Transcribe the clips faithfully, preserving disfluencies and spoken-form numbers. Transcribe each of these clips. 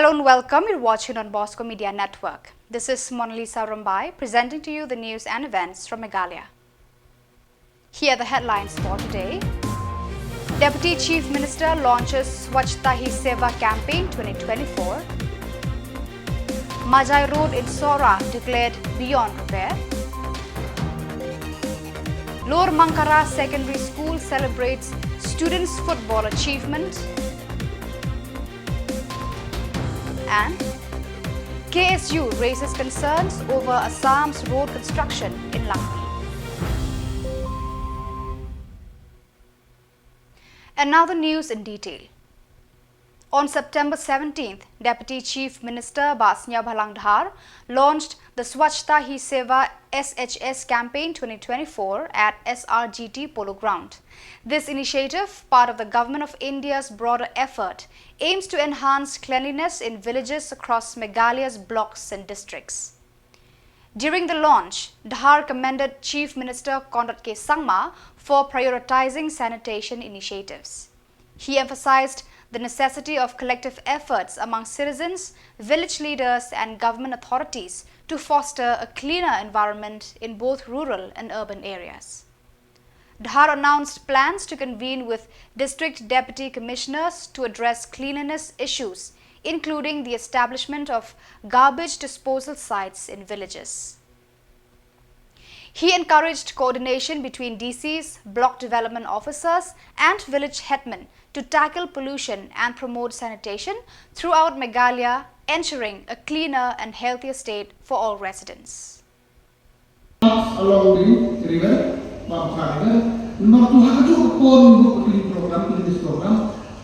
Hello and welcome. You're watching on Bosco Media Network. This is Monalisa Rumbai presenting to you the news and events from Meghalaya. Here are the headlines for today. Deputy Chief Minister launches Swachhata Hi Seva campaign twenty twenty-four. Majai Road in Sohra declared beyond repair. Lower Mangkara Secondary School celebrates students' football achievement. And K S U raises concerns over Assam's road construction in Langpih. And now the news in detail. On September seventeenth, Deputy Chief Minister Bah Sniawbhalang Dhar launched the Swachhata Hi Seva S H S campaign twenty twenty-four at S R G T Polo Ground. This initiative, part of the Government of India's broader effort, aims to enhance cleanliness in villages across Meghalaya's blocks and districts. During the launch, Dhar commended Chief Minister Conrad K Sangma for prioritizing sanitation initiatives. He emphasized the necessity of collective efforts among citizens, village leaders, and government authorities to foster a cleaner environment in both rural and urban areas. Dhar announced plans to convene with district deputy commissioners to address cleanliness issues, including the establishment of garbage disposal sites in villages. He encouraged coordination between D Cs, block development officers, and village headmen to tackle pollution and promote sanitation throughout Meghalaya, ensuring a cleaner and healthier state for all residents. Along the river, Bamfara River. Number two, ha kajuh ka por ngin buh ka clean program, cleanliness program.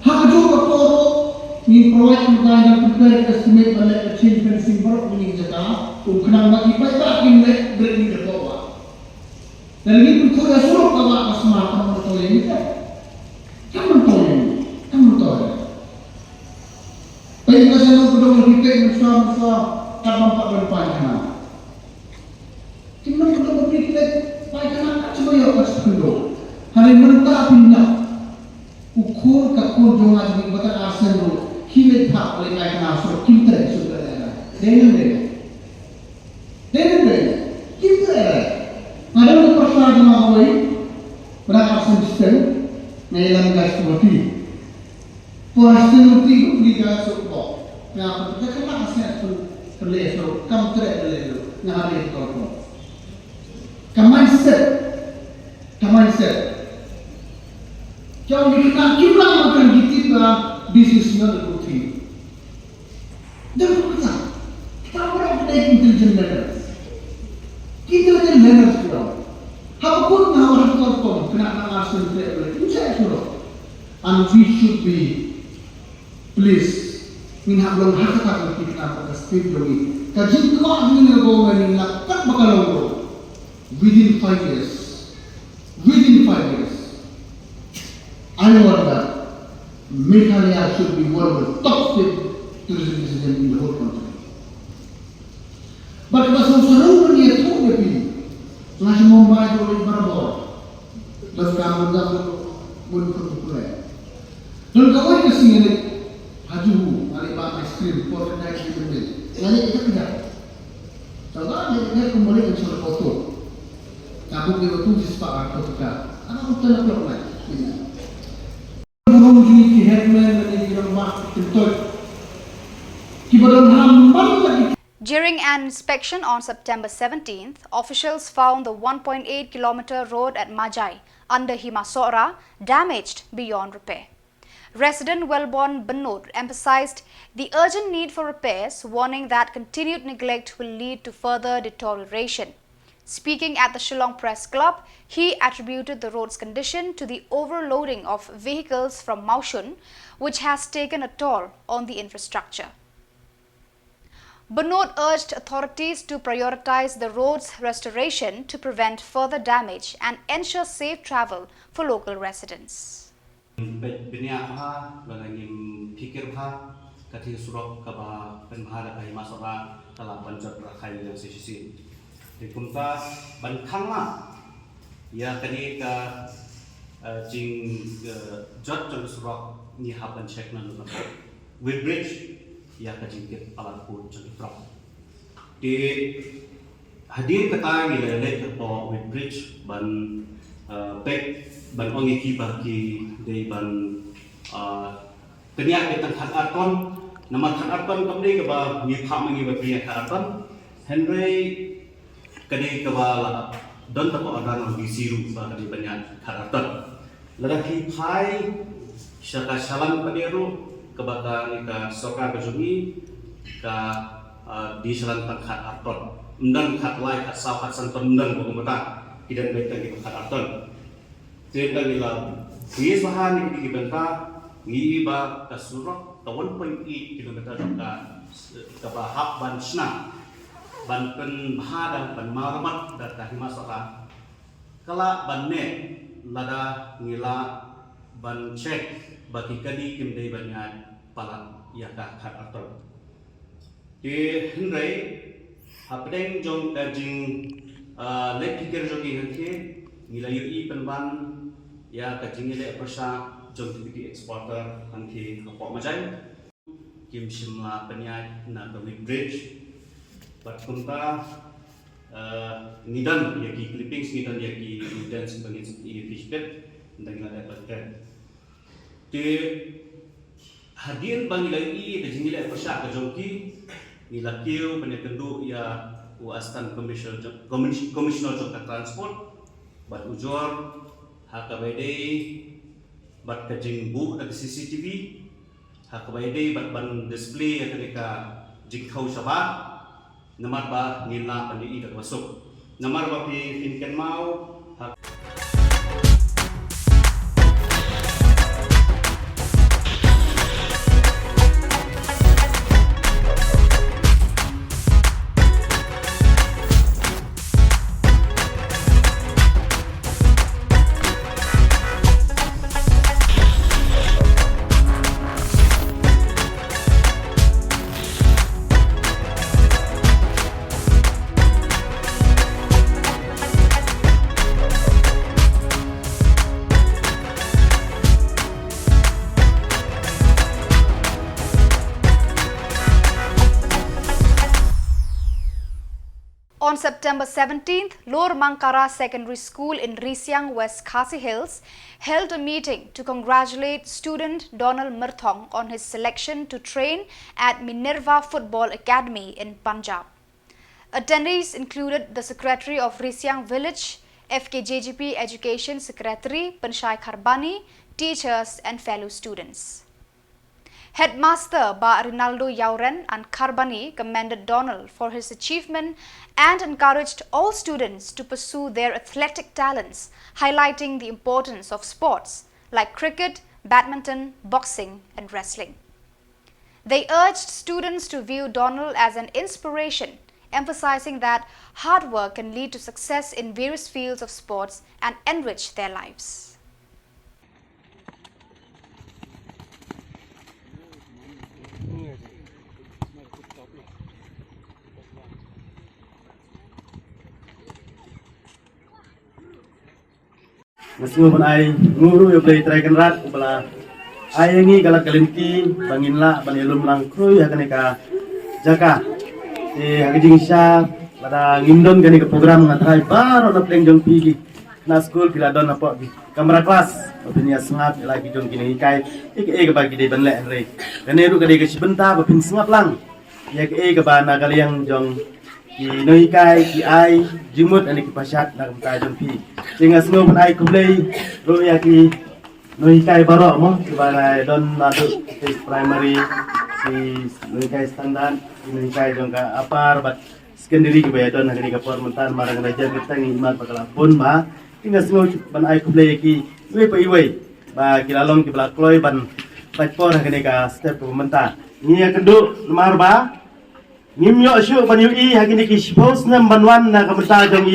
Ha kajuh ka por ngin provide, ngin prepare ka estimate ban leh ka chain fencing baroh kine ki jaka. Kum khnang ba ki paidbah kin leh bret ni da kowa. Lada ngin pynkhuid ïa surok kaba ka sma, kam myntoi ïa ngi te. Kam myntoi ïa ngi, kam myntoi. Peit ka shnong ka dong la ki peit mynshuwa mynshuwa, kat bam pat ban paikana. Ki nong ka dong ki peit paikana kat shaba ïoh kat shaba kynduh. Hynrei mynta phin ïoh. U khun ka khun jong nga jong ngi ba tang arsien ruh, ki leit phah leit paikana surok, kim treh surok da leh. Dei ne em dei? Dei ne em dei? Kim treh. Nga don ka pyrsa jong nga kawei ba dang arsien shiteng, nga ïalam ka sngewti. Pyrsa shiteng ruh ki kli ka surok bok. Nga pyrsa ka khynnah arsien pynleh surok, kam treh da leh surok. Nga hap ïa ka surok. Ka mindset. Ka mindset. Ki ong ki khynnah kim lah ban kren, ki tip ba this is not a good thing. Dang kumta. Kita baroh ki dei ki intelligent learners. Ki intelligent learners ki ong. Haba kut na haba haba kut, khynnah na arsien treh, kim treh surok. And we should be Please, ngin hap long ha kata ka, ki khnang ba ka state jong ngi, ka jingkwah jong ngi na ka government, ngin lap kat ba ka long ruh. Within five years, within five years, I want that Meghalaya should be one of the top state tourism destination in the whole country. Bad kaba sngewsarong ban ïathuh ïa phi, nga shu Mumbai, to leit barabor. Donkam ban dap bun bun pule. Don kawei ka sngi nga leit ha Juhu, nga leit bam ice cream, por kynda ki mynnin. Nga leit kjat kjat. Tang ba nga leit kjat, kumba leit nga shong auto. Nga book ïa auto shispah arphew tyngka. Nga auto na plot night. Burom jong ki headman lane ki rangbah, ki kyntoit, kiba don ha man la ki. During an inspection on September seventeenth, officials found the one point eight kilometer road at Majai under Hima Sohra damaged beyond repair. Resident Wellborn Bynnud emphasized the urgent need for repairs, warning that continued neglect will lead to further deterioration. Speaking at the Shillong Press Club, he attributed the road's condition to the overloading of vehicles from Mawshun, which has taken a toll on the infrastructure. Bynnud urged authorities to prioritize the road's restoration to prevent further damage and ensure safe travel for local residents. Bniah bha, lada ngim phikir bha, ka thing surok kaba pynbha da ka Hima Sohra ka lah ban jot rakhai ïa shisien. Te kumta ban khang ma ïa kane ka, eh, jing, eh, jot jong surok, ngi hap ban check na lut. Weighbridge ïa ka jingkit palat vote jong ki prok. Te hadien kata ngi la leit hapoh weighbridge ban, eh, peit ban ong ïa ki ba ki dei ban, eh, pynïaid beit tang khatar ton, namar khatar ton kam dei kaba ngi phah ma ngi ba pynïaid khatar ton. Hynrei ka dei kaba la don tang ka order na D C ruh ba ka dei ban ïaid khatar ton. Lada phi phai sha ka shalan pat ruh kaba ka, ka sorkar ka jong ngi ka, ah, dei shalan tang khatar ton. Ym don khatlai, khatsaw, khatsan ton, ym don ba kumta. Ki don beit tang kiba khatar ton. Te ngi la base bha ha kine ki bynta, ngi ïohi ba ka surok ka one point eight kilometer jong ka, kaba hap ban shna, ban pynbha da, ban marammot da ka Hima Sorkar, ka lah ban neh lada ngi lah ban check ba ki kali kim dei ban ïaid palat ïa ka khatar ton. Te hynrei hapdeng jong ka jing, ah, leit phikir jong ngi hangtei, ngi la ïohi pynban ïa ka jingïaleh pyrshah jong ki exporter hangtei hapoh Majai. Kim shym la pynïaid na ka weighbridge. Bad kumta, ah, ngi don ïa ki clippings, ngi don ïa ki evidence ba ngin sa ïa ki shipit, ynda ngi la dep ban trend. Te hadien ba ngi la ïohi ka jingïaleh pyrshah ka jong ki, ngi la kiew ban ïakynduh ïa u Assistant Commissioner jong, Commis-, Commissioner jong ka Transport, bad ujor ha kaba ïadei bad ka jingbuh da ka C C T V, ha kaba ïadei bad ban display ïa kane ka jingthaw shabar, namar ba ngin lah ban ïohi da kaba suk. Namar ba phi, phin kynmaw ha On September seventeenth, Lower Mangkara Secondary School in Risiang, West Khasi Hills, held a meeting to congratulate student Donald Myrthong on his selection to train at Minerva Football Academy in Punjab. Attendees included the secretary of Risiang Village, F K J G P Education Secretary Pynshai Kharbani, teachers and fellow students. Headmaster Bah Rinaldo Yauren and Kharbani commended Donald for his achievement and encouraged all students to pursue their athletic talents, highlighting the importance of sports like cricket, badminton, boxing, and wrestling. They urged students to view Donald as an inspiration, emphasizing that hard work can lead to success in various fields of sports and enrich their lives. Nga sngew ban ai nguh ruh ïa U Blei Trai Kynrad uba la ai ïa ngi ka lad ka lynti ba ngin lah ban ïalum lang khrui ha kane ka jaka. Te ha ka jingshisha lada ngim don kane ka program nga tharai baroh na pdeng jong phi ki khynnah skul phi la don hapoh ki kamra klas ba phin ïa sngap ïa la ki jong ki nonghikai ïa kaei kaba ki dei ban leh, hynrei kane ruh ka dei ka shi bynta ba phin sngap lang ïa kaei kaba na ka liang jong ki nonghikai ki ai jingmut ïa ki pashat na ka bynta jong phi. Te nga sngew ban ai khublei ruh ïa ki nonghikai baroh mo, kiba la don naduh ki primary, ki nonghikai standard, ki nonghikai jong ka upper bad secondary kiba ïa don ha kane ka por mynta, namar nga da jar kita ngi imat ba ka la bun bha. Te nga sngew ban ai khublei ïa ki iwei pa iwei ba ki la long kiba la kloi ban pait por ha kane ka step kaba mynta. Ngi ïakynduh namar ba ngim ïoh shuh ban ïohi ha kine ki shiphew snem ban wan na ka bynta jong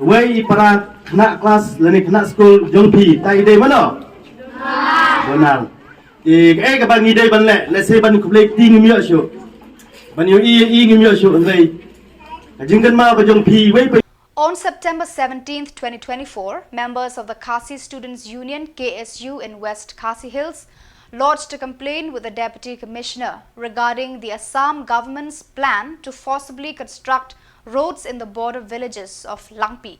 iwei i para khynnah klas lane khynnah skul jong phi. Ta i dei mano? Donald. Te kaei kaba ngi dei ban leh, lehse ban khublei kti ngim ïoh shuh, ban ïohi ïa i ngim ïoh shuh, hynrei ka jingkynmaw ka jong phi iwei pa. On September seventeenth, twenty twenty-four, members of the Khasi Students Union, K S U, in West Khasi Hills lodged a complaint with the Deputy Commissioner regarding the Assam government's plan to forcibly construct roads in the border villages of Langpi.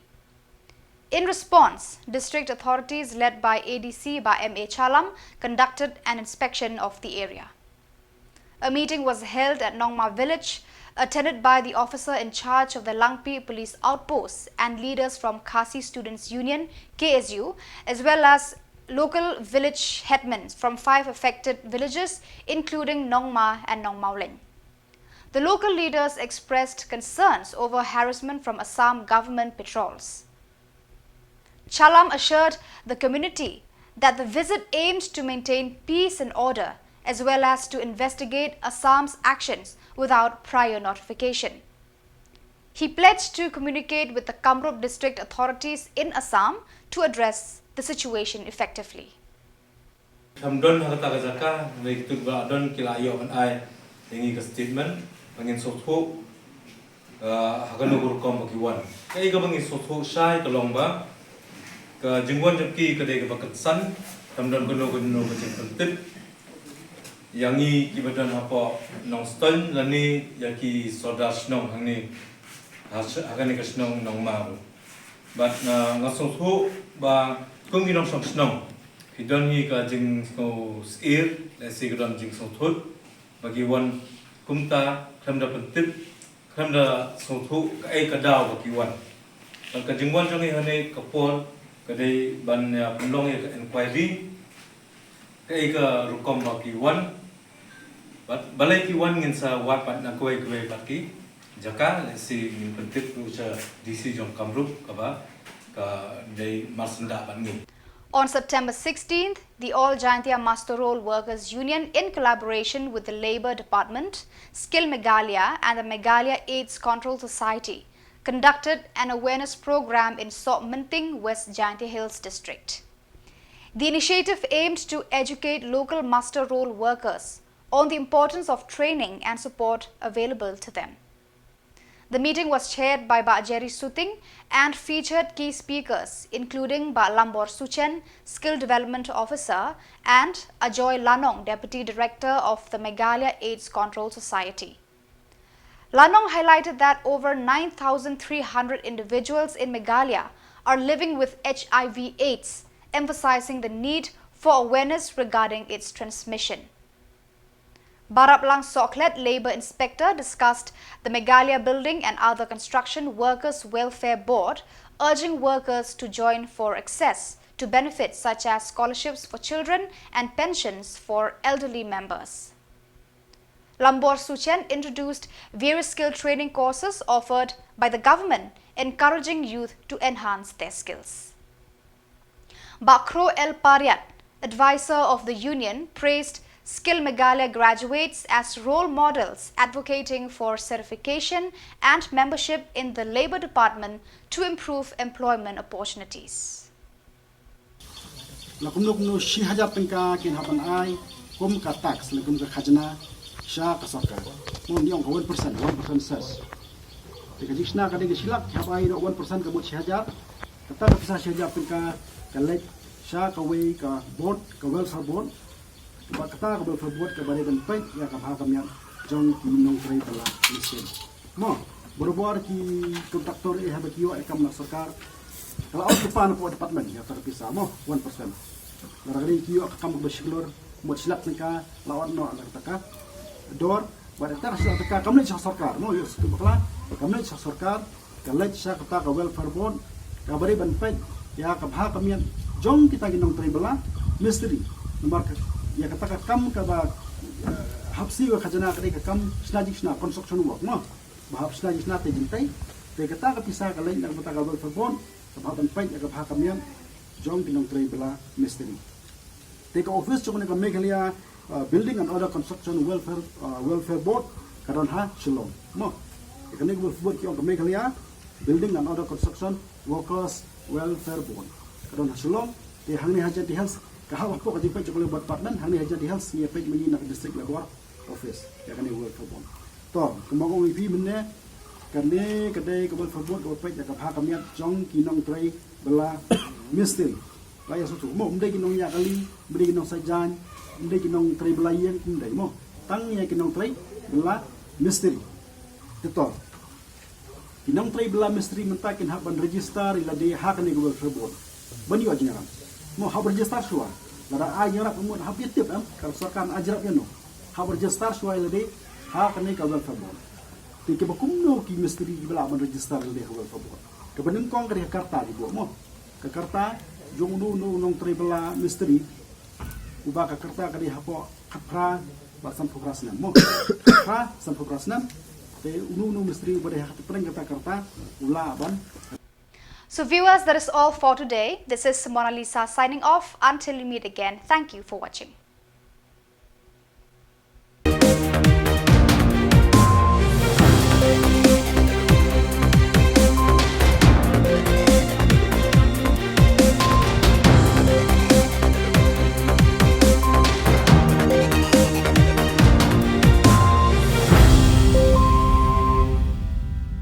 In response, district authorities led by A D C Bah M A Challam conducted an inspection of the area. A meeting was held at Nongma village, attended by the officer in charge of the Langpi police outpost and leaders from Khasi Students Union, K S U, as well as local village headmen from five affected villages, including Nongma and Nongmawleng. The local leaders expressed concerns over harassment from Assam government patrols. Challam assured the community that the visit aimed to maintain peace and order, as well as to investigate Assam's actions without prior notification. He pledged to communicate with the Kamrup district authorities in Assam to address the situation effectively. Kam don ha kata ka jaka, ngi tip ba don ki la ïoh ban ai ïa ngi ka statement, ba ngin sngewthuh, ah, ha kano ka rukom ba ki wan. Kaei kaba ngi sngewthuh shai ka long ba ka jingwan jong ki ka dei kaba kynsan, kam don kano kano ka jingpyntip ïa ngi kiba don hapoh Nongstoiñ lane ïa ki sordar shnong hangne ha sh-, ha kane ka shnong Nongma ruh. Bad nga, nga sngewthuh ba kum ki nongshong shnong, ki don hi ka jingsngewsyier, lehse ka don jingsngewthuh ba ki wan kumta khlem da pyntip, khlem da sngewthuh kaei ka daw ba ki wan. Bad ka jingwan jong ngi hangne ka por ka dei ban ïa pynlong ïa ka inquiry, kaei ka rukom ba ki wan. Bad balei ki wan ngin sa wad bad na kawei kawei pat ki jaka, lehse ngin pyntip ruh sha D C jong Kamrup kaba ka dei marsyndah bad ngi. On September sixteenth, the All Jaintia Muster Roll Workers Union, in collaboration with the Labour Department, Skill Meghalaya, and the Meghalaya AIDS Control Society, conducted an awareness program in Sawmynting, West Jaintia Hills District. The initiative aimed to educate local muster roll workers on the importance of training and support available to them. The meeting was chaired by Bah Jerry Suting and featured key speakers, including Bah Lambor Suchen, Skill Development Officer, and Ajoy Lanong, Deputy Director of the Meghalaya AIDS Control Society. Lanong highlighted that over nine thousand three hundred individuals in Meghalaya are living with H I V AIDS, emphasizing the need for awareness regarding its transmission. Bah Raplang Sohkhlet, Labour Inspector, discussed the Meghalaya Building and Other Construction Workers Welfare Board, urging workers to join for access to benefits such as scholarships for children and pensions for elderly members. Lambor Suchen introduced various skill training courses offered by the government, encouraging youth to enhance their skills. Bah Kro L Pariat, advisor of the union, praised Skill Meghalaya graduates as role models, advocating for certification and membership in the Labour Department to improve employment opportunities. La kumno kumno shi hajar tyngka kin hap ban ai kum ka tax, la kum ka khajna sha ka sorkar. Mo, ngi ong ka one percent, one percent cess. Te ka jingshna ka dei ka shi lak, ki hap ai noh one percent ka mut shi hajar. Kata ka pisa shi hajar tyngka ka leit sha kawei ka board, ka welfare board. Ba kata ka welfare board kaba dei ban peit ïa ka bha ka miat jong ki nongtrei bylla miskin. Mo, barabor ki contractor eh haba ki ïoh ïa ka kam na sorkar, ka la occupy na pdeng department ïa kata ka pisa, mo, one percent. Lada ka dei ki ïoh ka kam kaba shikilor, mut shi lak tyngka, la ot noh na kata ka dor. Bad kata ka shi lak tyngka kam leit sha sorkar, mo, ïoh sha bakla, kam leit sha sorkar, ka leit sha kata ka welfare board, kaba dei ban peit ïa ka bha ka miat jong kita ki nongtrei bylla mistri. Namar ka, ïa kata ka kam kaba, eh, hap siew ïa ka khajna ka dei ka kam shna jingshna, construction work, mo. Ba hap shna jingshna te jingtei. Te kata ka pisa ka leit na kata ka welfare board, kaba hap ban peit ïa ka bha ka miat jong ki nongtrei bylla mistri. Te ka office jong kane ka Meghalaya, uh, Building and Other Construction Welfare, uh, Welfare Board ka don ha Shillong. Mo, te kane ka welfare board ki ong ka Meghalaya Building and Other Construction Workers Welfare Board ka don ha Shillong. Te hangne ha Jaintia Hills, ka hap hapoh ka jingpeit jong ka Labour Department, hangne ha Jaintia Hills ngi ïa peit mynne na ka District Labour Office ïa kane ka welfare board. To, kumba nga ong ïa phi mynne, kane ka dei ka welfare board kaba peit ïa ka bha ka miat jong ki nongtrei bylla mistri. La ïa sngewthuh, mo, ym dei ki nongñiah kali, ym dei ki nongsaitjaiñ, Ym dei ki nongtrei bylla ïing, ym dei mo. Tang ïa ki nongtrei bylla mistri. Te to, ki nongtrei bylla mistri mynta kin hap ban register ïa lade ha kane ka welfare board ban ïoh jingïarap. Mo, hap register shuwa. Lada ai jingïarap, mo, hap ïa tip, em, ka sorkar ai jingïarap ïano. Hap register shuwa ïa lade ha kane ka welfare board. Te kiba kumno ki mistri kiba lah ban register ïa lade ha welfare board? Kaba nyngkong ka dei ka karta ki buh, mo. Ka karta jong uno uno u nongtrei bylla mistri, uba ka karta ka dei hapoh khatphra bad sanphew phra snem, mo. Khatphra, sanphew phra snem. Te uno uno u mistri uba dei ha kata, pdeng kata ka karta u lah ban. So viewers, that is all for today. This is Mona Lisa signing off. Until we meet again, thank you for watching.